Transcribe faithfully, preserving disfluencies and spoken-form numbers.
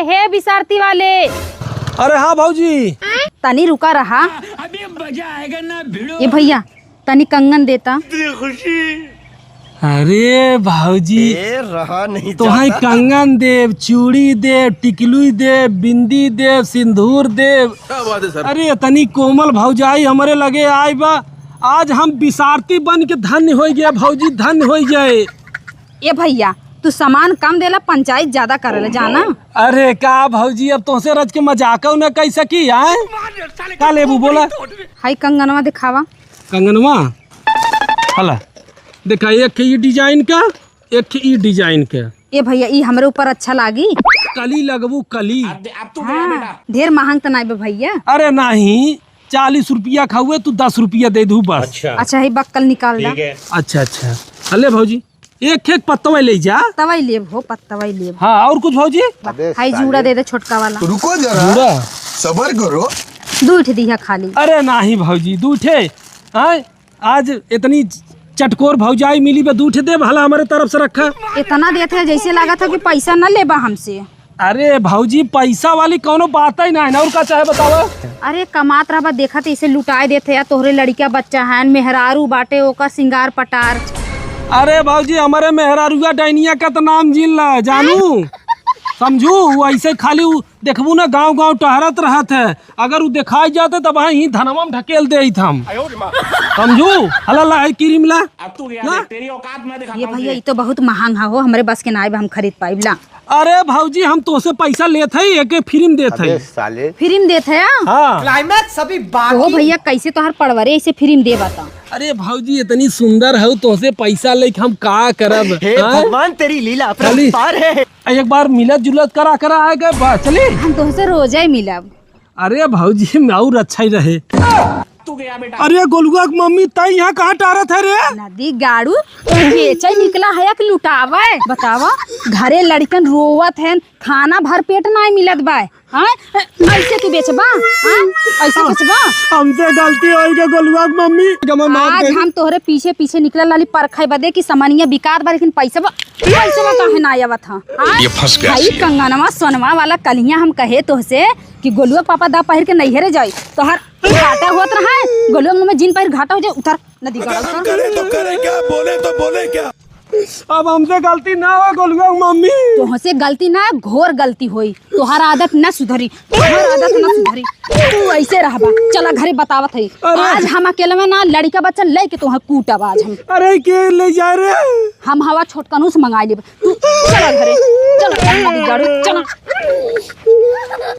हे बिसारती वाले। अरे हाँ भौजी। तनी रुका रहा। अभी मजा आएगा ना भिड़ो। ए भैया, तनी कंगन देता। अरे भौजी, ए, रहा नहीं तोहई जाता। कंगन देब, चूड़ी देब, टिकलुई देब, बिंदी देब, सिंदूर देब। क्या बात है सर? अरे इतनी कोमल भौजाई हमरे लगे आइ बा, आज हम बिसारती बन के धन्य होइ गए भौजी, धन्य होइ गए। ए भैया, तू सामान कम देला, पंचायत ज्यादा करेला, जाना। अरे का भौजी, अब तोहसे रच के मजाकउ न कइ सकी, आय? का लेबू बोला? हई कंगनवा देखावा। कंगनवा? हला, देखा, एक ई design का, एक ई design का। ए भैया, ई हमरे ऊपर अच्छा लागी। कली लगबू, कली। हाँ, ढेर महंग त नाई बा भैया। अरे नाही, चालीस रुपया खाउए, तू दस रुपया दे दू बस। अच्छा। अच्छा, ही बक्कल निकाल दा। ठीक है। अच्छा, अच्छा। अले भौजी, एक एक पत्तवा ले जा। पत्तवा ही लेब हो, पत्तवा ही लेब। हाँ, और कुछ भौजी? अबे हाई साले। जूड़ा दे दे छोटका वाला। रुको जरा, जूड़ा? सबर करो। दू ठे दिहा खाली। अरे नाही भौजी, दू ठे। आय, आज इतनी चटकोर भौजाई मिली बा, दू ठे दे भला हमरे तरफ से रखा। इतना देत है जैसे लागत है कि पैसा न लेबा हमसे। अरे भौजी, पैसा वाली कौनो बात ही ना है ना, और का चाहे बतावा? अरे कमात रहबा, देखत इसे लुटाए देत है, तोहरे लड़किया बच्चा है, मेहरारू बाटे, ओकर सिंगार पटार। अरे भौजी, हमरे मेहरारुआ डैनिया का तो नाम जिन ला, जानू? समझू, वो ऐसे खाली उ देखबू ना, गाँव गाँव टहरत रहत है, अगर उ देखाई जाते तब हाँ ही धनवा में ढकेल देइत हम। समझू? हला ला, है क्रीम ला। अब तू गया ला। देख, तेरी औकात मैं दिखाता ये हूँ भैया, तुझे। ई तो बहुत महंग है हो, हमरे बस के नाई बा, हम खरीद पाइब ला। अरे भौजी, हम तोसे पैसा लेत है, एके फ्री में देत है। अबे साले। फ्री में देत है? हाँ। Climax अभी बाकी। ओ भैया, कैसे तोहर पड़वरे ऐसे फ्री में दे बता? अरे भौजी, इतनी सुंदर हउ, तोसे पैसा लेके हम का करब? हे हाँ? भगवान, तेरी लीला खाली अपरंपार है। एक बार मिलत जुलत करा करा आए गए बस, चली। हम तोहसे रोजे मिलब। अरे भौजी, में और अच्छा ही रहे। तू गया बेटा। अरे गोलुआ के मम्मी, तई यहाँ कहाँ टारत है रे? नदी गाड़ू, बेचे निकला है कि लुटावे? बतावा, घरे लड़कन रोवत हैं, खाना भर पेट नाई मिलत बा। हाँ? ऐसे तू बेचबा? हाँ? ऐसे बेचबा? हमसे गलती होइ गई गोलुआ के मम्मी। आज हम तोहरे पीछे पीछे निकलल रहली परखै बदे कि समनिया बिकात बा, लेकिन पैसा बा, पैसा बा काहे ना आवत ह? हाँ? ये फंस गया भाई सी। कंगनवा सोनवा वाला कलिया हम कहे तोहसे कि गोलुआ के पापा दा पहिर के नैहरे जाई, तोहर घाटा होत रहा है, गोलुआ के मम्मी जिन पहिर घाटा हो जाए, उतर नदी का। करे तो करे क्या, बोले तो बोले क्या? अब हमसे गलती ना हो गोलुआ के मम्मी। तोहसे गलती ना, घोर गलती होई। तोहार आदत ना सुधरी, तोहार आदत ना सुधरी। तू ऐसे रहबा, चला घरे बतावत है। अरे। आज हम अकेले में ना, लड़का बच्चा लेके तोहे कूटब आज हम। अरे के ले जा रे? हम हवा छोटकनू से मंगाई लेब। तू चला घरे, चला, चला, चला।